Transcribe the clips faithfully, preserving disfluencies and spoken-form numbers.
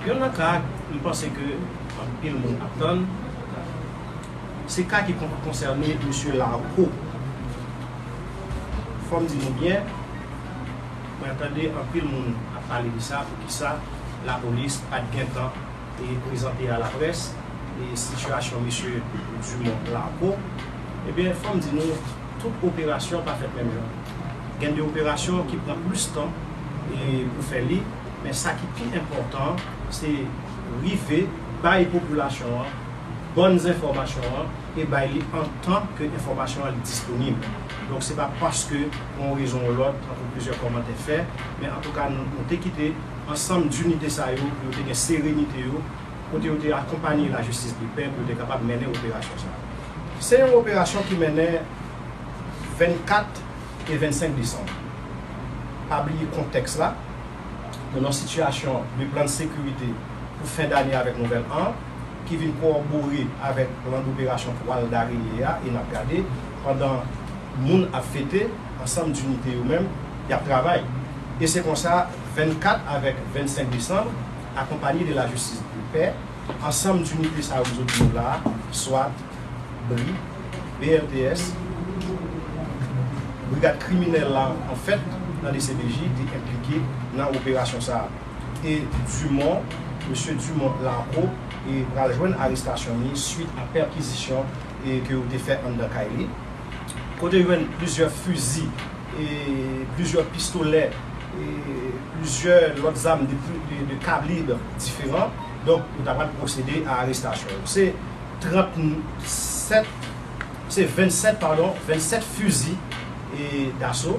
Youn nan ka m panse ke anpil moun ap tann, se ka ki kon- konsène mesye Larco. Fò m di nou byen, mwen tande anpil moun ap pale de sa, poukisa lapolis pa t gentan e prezante a laprès e sitiyasyon mesye Dumont Larco. Ebyen, fò m di nou, tout operasyon pa fèt menm jan. Gen de operasyon ki pran plis tan e pou fè li, men sa ki pi enpòtan, se rive bay popilasyon an bòn enfòmasyon an e bay li an tan ke enfòmasyon an li disponib. Donk, se pa paske pou yon rezon ou lòt, tankou plizyè kòmantè fè, men antouka, nou, nou te kite ansanm dinite sa yo pou yo te gen serenite yo, kote yo te akonpanye lajistis de pè pou yo te kapab mennen operasyon sa a. Se yon operasyon ki mennen vennkat e vennsenk desanm. Pa bliye kontèks la, nou nan sitiyasyon de plan de sekirite pou fen dane avèk nouvèl an, ki vin kowòbore avèk plan doperasyon twal dareye a, e n ap gade pandan moun ap fete, ansanm dinite yo menm, y ap travay. E se konsa, vennkat avèk vennsenk desanm, akonpanye de lajistis de pè, ansanm dinite sa yo m sot di nou la a, swat, bri, B L T S, brigad kriminèl la, anfèt, nan D C P J, te enplike nan operasyon sa a. E Dumont, mesye Dumont Larco, e pral jwenn arestasyon li swit a pèkizisyon e ke yo te fè anndan kay li. Kote yo jwenn plizyè fizi, e plizyè pistolè, e plizyè lòt zam de, de, de kalib diferan. Donk, yo ta pral pwosede a arestasyon yo. Se trannsèt, se vennsèt, padon, vennsèt fizi e daso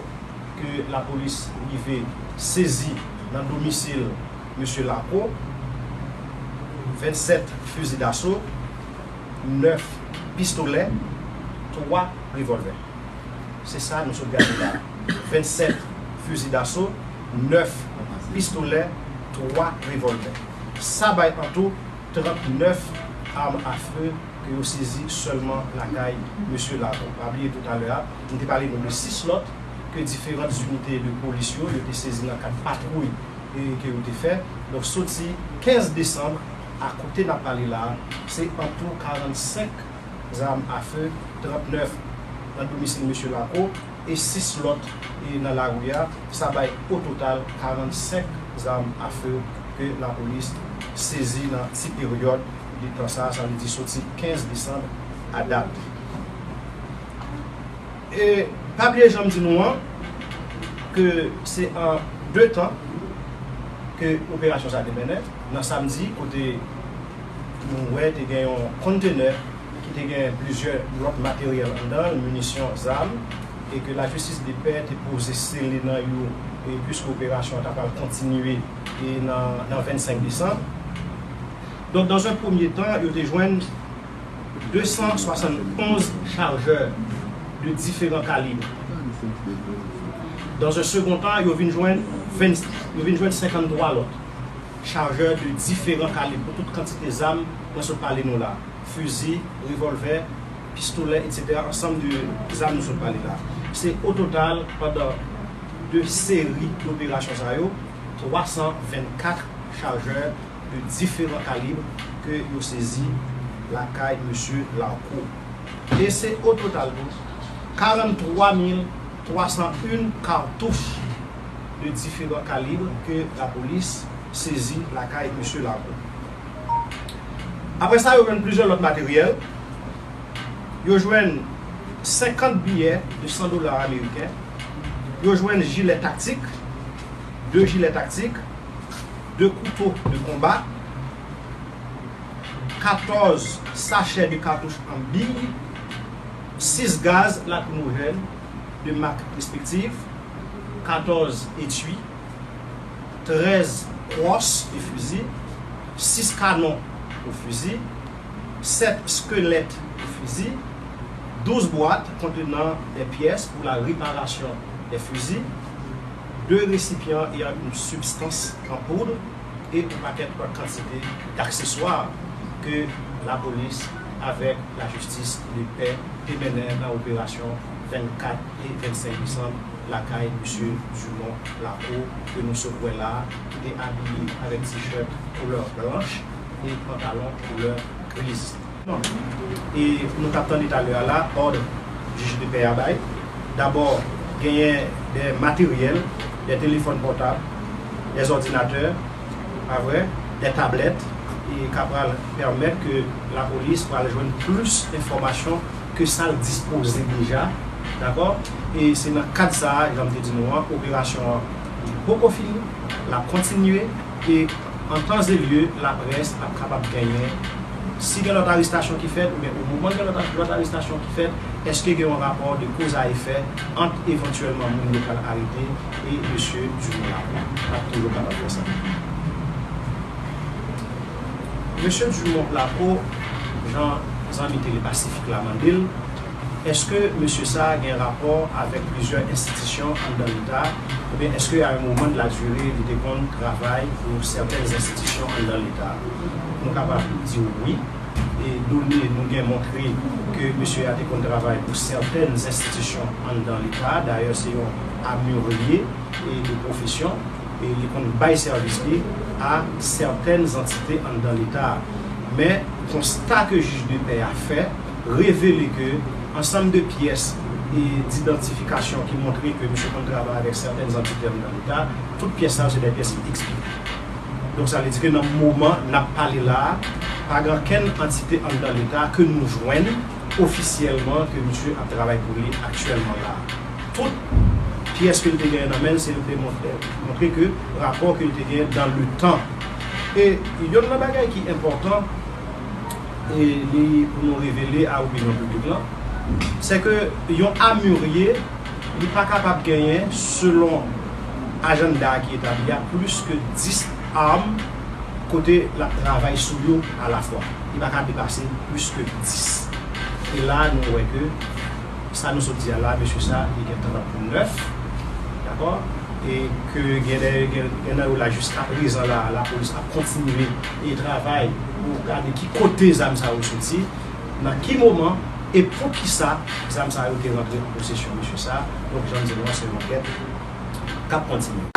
ke lapolis rive sezi nan domisil mesye Larco, vennsèt fizi daso, nèf pistolè, twa revòlvè. Se sa nou sot gade la. Vennsèt fizi daso, nèf pistolè, twa revòlvè. Sa bay an tou trannèf arm à feu ke yo sezi sèlman lakay mesye Larco. Pa bliye toutalè a, m te pale nou de sis lòt ke diferan inite de polis yo, yo te sezi nan kad patwouy e ke yo te fè. Donk, soti kenz desanm a kote n ap pale la a, se an tou karannsenk zam a fe, trannèf nan domisil mesye Larco e sis lòt e nan lari a. Sa bay o total karannsenk zam a fe ke lapolis sezi nan ti peryòd de tan sa a, sa vle di soti kenz desanm a dat. E pa bliye jan m di nou an, ke se an de tan ke operasyon sa te mennen. Nan samdi, kote nou wè te gen yon kontenè ki te gen plizyè lòt materyèl anndan l, minisyon, zam, e ke lajistis de pè te poze sele nan yo, e piske operasyon an ta pral kontinye, e nan, nan vennsenk desanm. Donk, dans un premier temps, yo te jwenn deux cent soixante-onze chargeurs de différents calibres. Dans un second temps, yo vin jwenn ven, yo vin jwenn senkanntwa lòt chargeurs de différents calibres pou tout kantite zam mwen sot pale nou la. Fizi, revòlvè, pistolè, etsetera, ansanm de zam nou sot pale la. Se o total, pandan de seri doperasyon sa yo, twa san vennkat chargeurs de différents calibres ke yo sezi lakay mesye Larco. E se o total tou, karannntwa mil twa san en cartouches de différents calibres ke lapolis sezi lakay mesye Larco. Apre sa, yo jwenn plizyè lòt materyèl. Yo jwenn senkant biyè de san dola ameriken. Yo jwenn jilè taktik, de jilè taktik, de kouto de konba, katòz sachè de katouch an biy, sis gaz lakrimojèn de mak respektif, katòz etui, trèz kros de fizi, sis kanon pou fizi, sèt skelèt pou fizi, douz bwat kontenan dè pyès pou la reparasyon dè fizi, de resipyan eyan une substance en poudre e yon pakèt lòt kantite d'akseswa ke lapolis avèk lajistis de pè te mennen nan operasyon vennkat e vennsenk desanm lakay mesye Dumont Larco ke nou sot wè la, ki te abiye avèk t-shirt koulè blanch e pantalon koulè griz. Non. E nou t ap tande talè a la, òd jij de pè a bay. Dabò, genyen de materyèl, de telefòn pòtab, de òdinatè, pa vre, de tablèt, e ka pral pèmèt ke lapolis pral jwenn plis enfòmasyon ke sa l dispoze deja, dakò? E se nan kad sa a, jan m te di nou an, operasyon an li poko fini, l ap kontinye, e an tan e lye, laprès ap kapab genyen, si gen lòt arestasyon ki fèt, oubyen o moman gen lòt, lòt arestastasyon ki fèt, èske gen yon rapò de koz a efè ant evantyèlman moun yo pral arete e mesye Dumont Larco? N ap toujou kapab fè sa. Mesye Dumont Larco, jan zanmi Tele Pasifik la mande l, èske mesye sa a gen rapò avèk plizyè enstitisyon anndan Leta, oubyen èske a yon moman de la dire li te konn travay pou sètèn enstitisyon anndan Leta? Nou kapab di wi. E done nou gen montre ke mesye a te konn travay pou sètèn enstitisyon anndan Leta. Dayè, se yon amiri e de pwofesyon, e li konn bay sèvis li a sètèn antite anndan Leta. Men, konsta ke jij de pè a fè revele ke ansanm de pyès e didantifikasyon ki montre ke misye konn travay avèk sètèn antite anndan Leta, tout pyès sa yo se de pyès ki eksplike. Donk, sa vle di ke nan moman n ap pale la a, pa gen okenn antite anndan Leta ke nou jwenn ofisyèlman ke misye ap travay pou li aktyèlman la a. Tout pyès ke l te genyen nan men l, se l te montre, montre ke rapò ke l te genyen dans le temps. E yonn nan bagay ki enpòtan, e li pou nou revele a opinyon piblik lan, se ke yon amiri, li pa kapab genyen, selon ajanda ki etabli a, plis ke dis arm kote l ap travay sou yo alafwa. Li pa ka depase plis ke dis. E la, nou wè ke sa nou sot di a la, mesye sa, li gen trannèf, dakò? E ke gen de, gen, gen nan yo la, jiska prezan la, lapolis ap kontinye e travay pou gade ki kote zam sa yo soti, nan ki moman, e poukisa zam sa yo te rantre an posesyon mesye sa. Donk, jan m di nou an, se yon ankèt k ap kontinye.